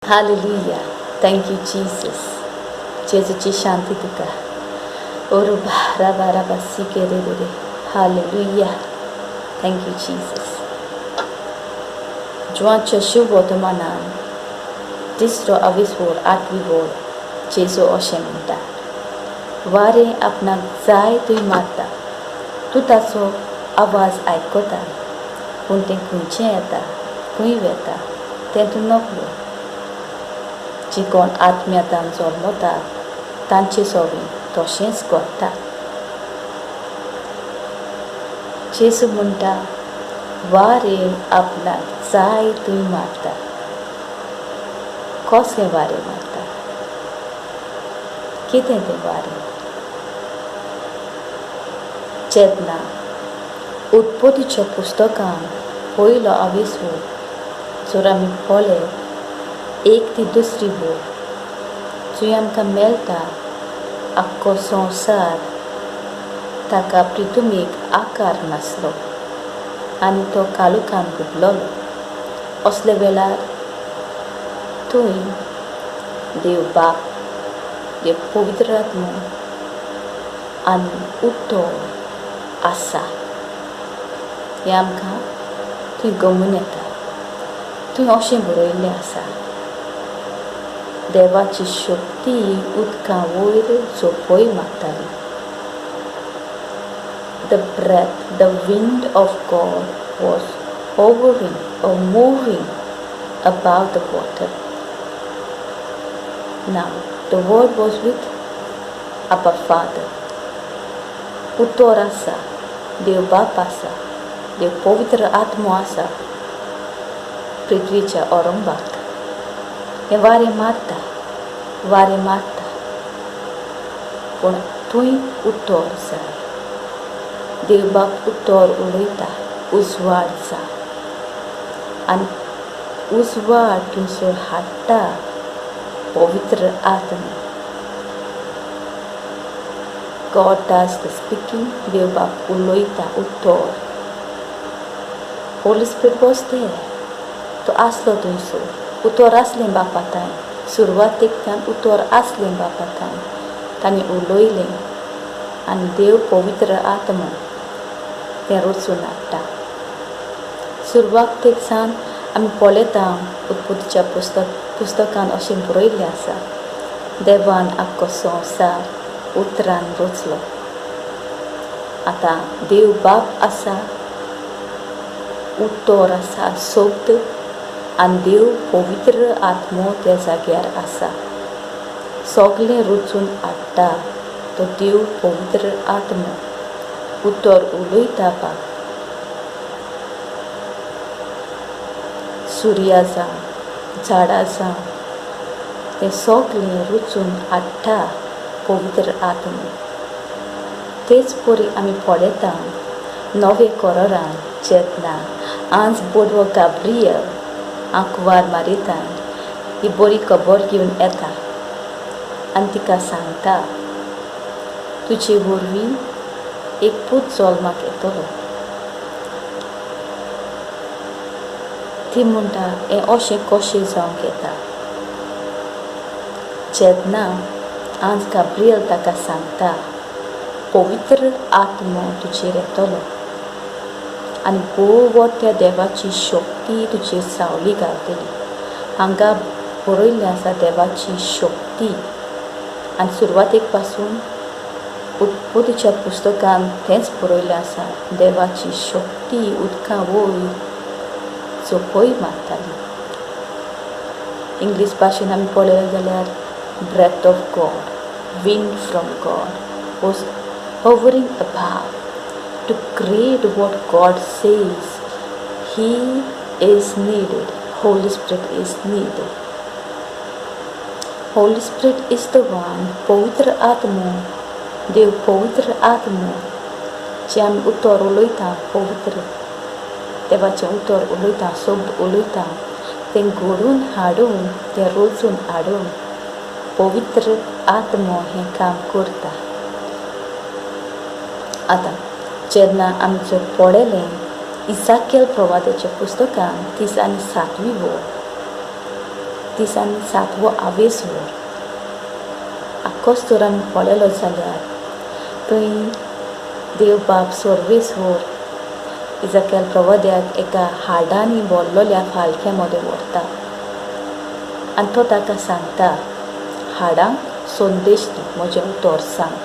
Hallelujah thank you Jesus जेजूची शांती तुका ओरुबा राबा राबा सिके रे रे हालेलुया thank you Jesus जुवांच्या शुभ वर्तमानान तिसरो अविस्वोर आठवी वोळ जेजू अशें म्हणटा वारें आपणाक जाय थंय मारता तूं ताचो आवाज आयकता पूण तें खंयचें येता खंय वेता तें तूं नकळो जी कोण आत्म्यातान जल्मतात तांचे सोबीं तशेंच घडटा जेजू म्हणटा वारें आपणाक जाय थंय मारता कसलें वारें मारता कितें तें वारें जेन्ना उत्पत्तीच्या पुस्तकान पयलो आविस्वो जर आमी पळयत एक ती दुसरी वळ जंय आमकां मेळटा आख्खो संवसार ताका प्रितुमीक आकार नासलो आनी तो काळोखान बुडलेलो असल्या वेळार थंय देव बाप देव पवित्र आत्मो आनी उतो आसा हें आमकां थंय गमून येता थंय अशें बरयल्लें आसा देवाची शक्ती उदका वयर झोपय मारताली The breath, the wind of God was hovering or moving above the water. Now, the word was with Abba Father. उतोर आसा देव बाप आसा देव पवित्र आत्मो आसा पृथ्वीच्या ओरंबाक हें वारें मारता वारें मारता पूण थंय उतर जाय देव बाप उतर उलयता उजवाड जा आनी उजवाड थंयसर हाडटा पवित्र आत्मा God does the speaking, देव बाप उलयता उतर Holy Spirit was there. तो आसलो थंयसर उतर आसलें बापा थांय सुरवातेकच्यान उतर आसलें बापा थांय ताणें उलयलें आनी देव पवित्र आत्मो तें रचून हाडटा सुरवातेक सावन आमी पळयता उत्पत्तीच्या पुस्तकान अशें बरयल्लें आसा देवान आख्खो संवसार उतरान रचलो आतां देव बाप आसा उतर आसा शब्द आनी देव पवित्र आत्मो त्या जाग्यार आसा सगलें रचून हाडटा तो देव पवित्र आत्मो उतर उलयता बाप सुर्या जावं झाडां जावं तें सगलें रचून हाडटा पवित्र आत्मो तेच परी आमी पळयता नवे कोरोरान जेन्ना आज बोडवो गाब्रियल आंकवार मारितान ही बरी खबर घेवन येता आनी तिका सांगता तुजे वरवीं एक पूत जल्माक येतलो ती म्हणटा हें अशें कशें जावंक येता जेन्ना आज गाब्रियल ताका सांगता पवित्र आत्मो तुजेर येतलो आनी भोव मोठ्या देवाची शक्ती तुजेर सावली घालतली हांगा बरयल्लें आसा देवाची शक्ती आनी सुरवातेक पासून उत्पत्तीच्या पुस्तकान तेंच बरयल्लें आसा देवाची शक्ती उदका वयर झोपय मारताली इंग्लीश भाशेन आमी पळयलें जाल्यार breath of God wind from God was hovering above to create what God says He is needed. Holy Spirit is needed. Holy Spirit is the one, पवित्र आत्मो देव पवित्र आत्मो जे आमी उतर उलयता पवित्र देवाचें उतर उलयता शब्द उलयता तें घडून हाडून तें रचून हाडून पवित्र आत्मो हें काम करता आतां जेन्ना आमी जर पळयलें इसाकेल प्रवादाच्या पुस्तकान 37 आनी 7वी वळ. दीस आनी सातवो आवेसवर आख्खोच तर आमी पळयलो जाल्यार थंय देव बाप सर्वेस्वर इजाकेल प्रवाद्याक एका हाडांनी भरलेल्या फालक्या मदें व्हरता आनी तो ताका सांगता, हाडांक संदेश दी, म्हजें उतर सांग.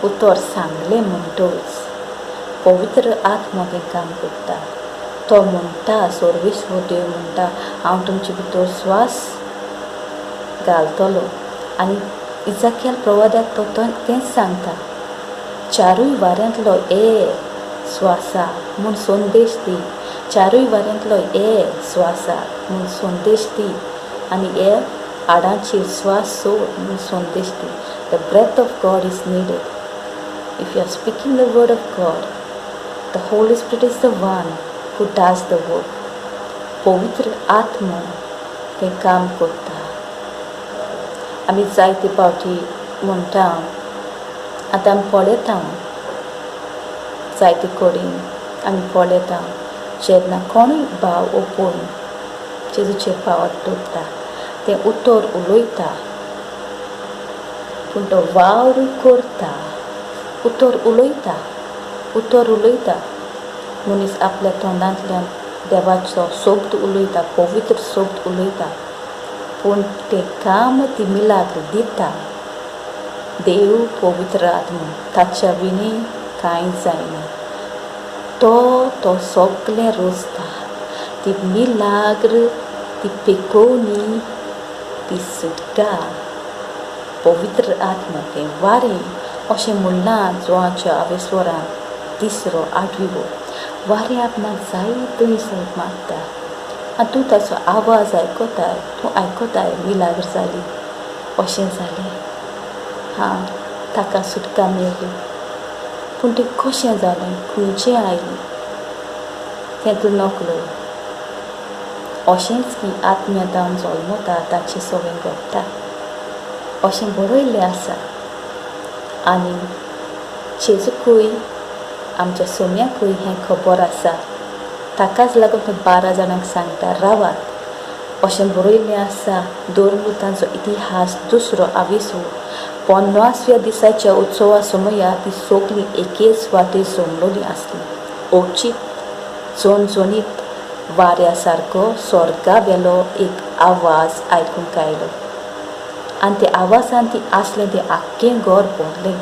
उतर सांगलें म्हणटच पवित्र आत्मो तें काम करता. तो म्हणटा, सर्वेस्वर देव म्हणटा, हांव तुमचे भितर स्वास घालतलो. आनी इजाकेल प्रवाद्याक तो तेंच सांगता, चारूय वाऱ्यांतलो ए स्वासा म्हूण संदेश दी, चारूय वाऱ्यांतलो ए स्वासा म्हूण संदेश दी आनी हे हाडांचेर स्वास सोड म्हूण संदेश दी. The breath of God is needed. If you are speaking the word of God, the Holy Spirit is the one who does the work. पवित्र आत्मो तें काम करता. आमी जायते फावटी म्हणटा, आतां आमी पळयता, जायते कडेन आमी पळयता, जेन्ना कोणूय भाव ओपून जेजूचेर पावत दवरता, तें उतर उलयता, पूण तो वावर करता. उतर उलयता, उतर उलयता. मनीस आपल्या तोंडांतल्यान देवाचो शब्द उलयता, पवित्र शब्द उलयता, पूण तें काम ती मिलाग्र दिता देव पवित्र आत्मो. ताच्या विणी कांय जायना. तो तो सगलें रोजता, ती मिलाग्र, ती पेकोवणी, ती सुटका पवित्र आत्मो, तें वारें. अशें म्हणलां जुवांच्या आवेस्वरान तिसरो आठवी. वारें आपणाक जाय थंयसर मारता आनी तूं ताचो आवाज आयकताय, तूं आयकताय, मिलाग्र जाली, अशें जालें, हां, ताका सुटका मेळ्ळी. पूण तें कशें जालें, खंयचें आयलें तें तूं नकळो. अशेंच की आत्म्या जल्मता ताचें सगळें घडटा अशें बरयल्लें आसा. आनी जेजूकूय आमच्या सोम्याकूय हें खबर आसा. ताकाच लागून तो 12 जाणांक सांगता, रावात. अशें बरयल्लें आसा दोरमुतांचो इतिहास दुसरो आविसो. 50व्या दिसाच्या उत्सवा समयार ती सगळीं एकेच वाटेर जमलोली आसली. अवचीत झणझणीत वाऱ्या सारको स्वर्गा वेलो एक आवाज आयकूंक आयलो आनी त्या आवाजान ती आसलें तें आख्खें घर भरलें.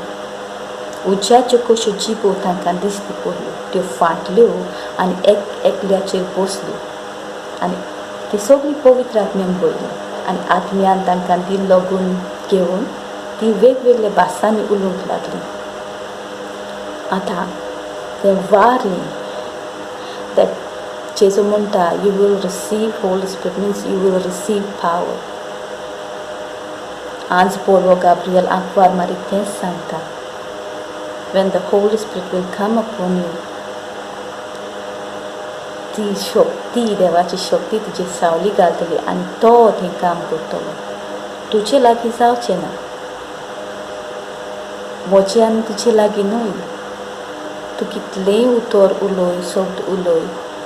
उज्याच्यो कश्यो जिबो तांकां दिसती पडल्यो. त्यो फांटल्यो आनी एक एकल्याचेर बसल्यो आनी ती सगळीं पवित्र आत्म्यान भरलीं आनी आत्म्यान तांकां दिल्लो गूण घेवन ती वेगवेगळ्या भासांनी उलोवंक लागली. आतां तें वारें that जेजू म्हणटा, you will receive Holy Spirit means you will receive power. आज पोडवो गाब्रियल आंकवार मारीक तेंच सांगता, when the Holy Spirit will come upon you, ती शक्ती, देवाची शक्ती तुजी सावली घालतली आनी तो तें काम करतलो. तुजे लागीं जावचें ना, म्हजे आनी तुजे लागीं न्हय. तूं कितलेंय उतर उलय, शब्द उलय,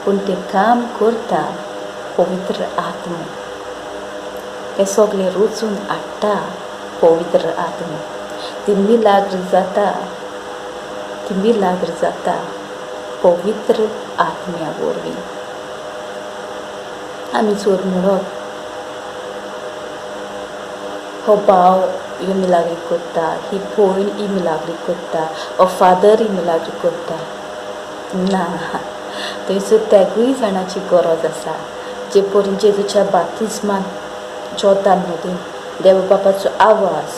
पूण तें काम करता पवित्र आत्मो. तें सगळें रचून हाडटा पवित्र आत्मो. ती मिलाग्र जाता, ती मिलाग्र जाता पवित्र आत्म्या वरवीं. आमी जर म्हणत हो भाव ह्यो मिलाग्री करता, ही भयण ही मिलाग्री करता, हो फादर ही मिलाग्री करता, ना, थंयसर तेगूय जाणाची गरज आसा. जे परी जेजूच्या बाप्तिज्मान जोर्दान नदीन देव बापाचो आवाज,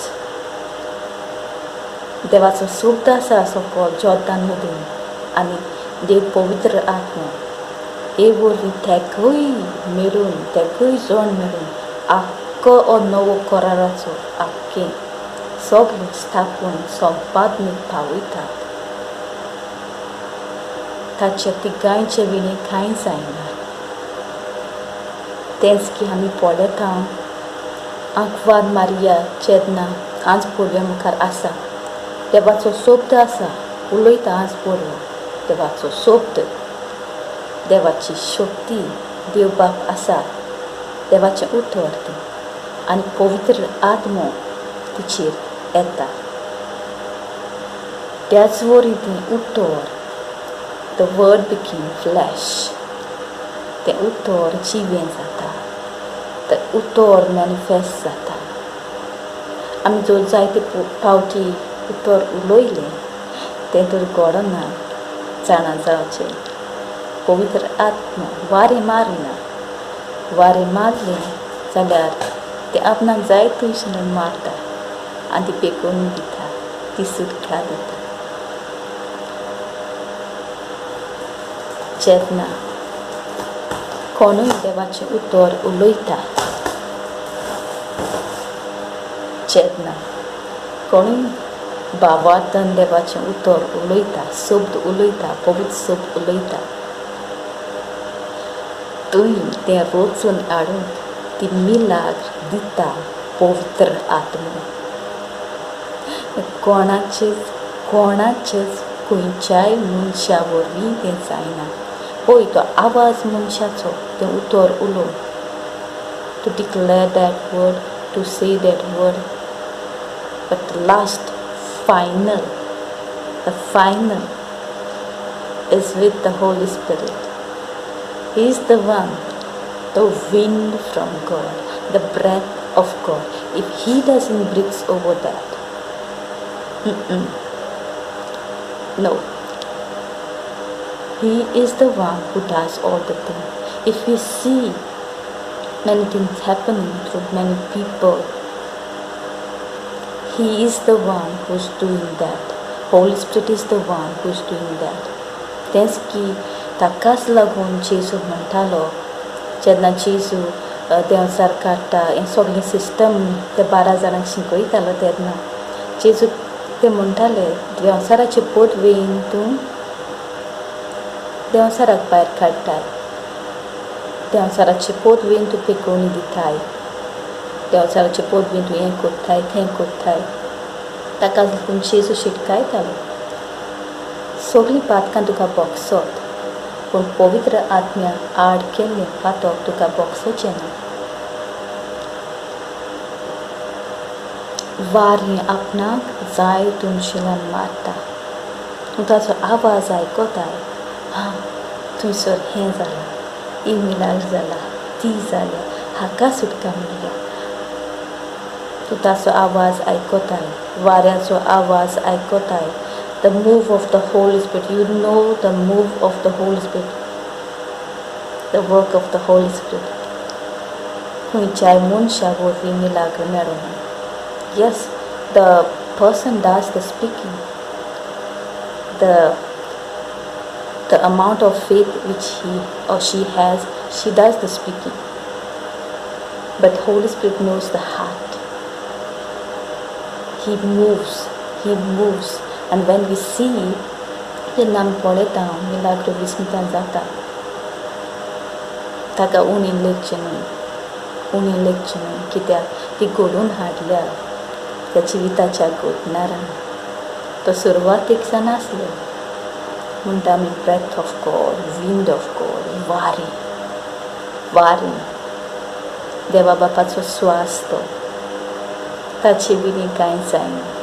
देवाचो शब्द आसा सकयल जोर्दान नदीन आनी देव पवित्र आत्मो हे वरवीं तेगूय मेळून, तेगूय जण मेळून आख्खो हो नवो कराराचो आख्खें सगळें स्थापून संपादनीक पावयतात. ताच्या तिगांयचे विणें कांय जायना. तेंच की आमी पळयता, आंकवार मारिया जेन्ना आज पोरव्या मुखार आसा, देवाचो शब्द आसा, उलयता आज पोरवो, देवाचो शब्द, देवाची शक्ती, देव बाप आसा. देवाचें उतर तें आनी पवित्र आत्मो तिचेर येता. त्याच वरी तें उतर, the word became flesh, तें उतर जिवें जाता, तें उतर मॅनिफेस्ट जाता. आमी जर जायते पावटी उतर उलयलें तें तर घडना, जाणा जावचें पवित्र आत्मो वारें मारिना. वारें मारलें जाल्यार तें आपणाक जाय थंयसर मारता आनी ती पेकोवन दिता, ती सुटका दिता. जेन्ना कोणूय देवाचें उतर उलयता, जेन्ना कोणूय भावार्थान देवाचें उतर उलयता, शब्द उलयता, पवित्र शब्द उलयता, थंय तें रचून हाडून ती मिलाग्र दिता पवित्र आत्मो. कोणाचेच कोणाचेच खंयच्याय मनशा वरवीं तें जायना. पळय तो आवाज मनशाचो, तें उतर उलोवन, to declare that word, to say that word, but last final, the final is with the Holy Spirit. He is the one, the wind from God, the breath of God. If He doesn't breathe over that, mm-mm, no. He is the one who does all the things. If we see many things happening through many people, He is the one who's doing that. Holy Spirit is the one who's doing that. तेंच की ताकाच लागून जेजू म्हणटालो, जेन्ना जेजू देंवचार काडटा हें सगळें सिस्टम त्या 12 जाणांक शिकयतालो तेन्ना जेजू ते म्हणटाले, देंवचाराचे पदवेन तूं देंवचाराक भायर काडटाय, देंवचाराचे पदवेन तूं पेकोवणी दिताय, देंवचाराचे पदवेन तूं हें कोत्ताय तें कोत्ताय. ताका लागून जेजू शिटकायतालो, सगळीं पातकां तुका भोगसत पूण पवित्र आत्म्या आड केल्लें पातक तुका भोगसचें ना. वारें आपणाक जाय तुमशिलान मारता, तूं ताचो आवाज आयकताय, हां थंयसर हें जालां, ही मिलाग्र जाला, ती जाल्या, हाका सुटका मेळ्ळ्या. तूं ताचो आवाज आयकताय, वाऱ्याचो आवाज आयकताय. The move of the Holy Spirit, you know the move of the Holy Spirit, the work of the Holy Spirit. खंयच्याय मनशा वरवीं मिलाग्र मेळना. Yes, the person does the speaking. The amount of faith which he or she has, she does the speaking. But Holy Spirit knows the heart. He moves, He moves. And when we see, जेन्ना आमी पळयता मिलाग्र विस्मितान जाता, ताका उणी लेखचें न्हय, उणी लेखचें न्हय, कित्याक ती घडोवन हाडल्या त्या जिविताच्या घडणारान. तो सुरवातेक सावन आसलो म्हणटा आमी, breath of God, wind of God, वारें, वारें देवा बापाचो स्वास, तो ताचे विणी कांय जायना.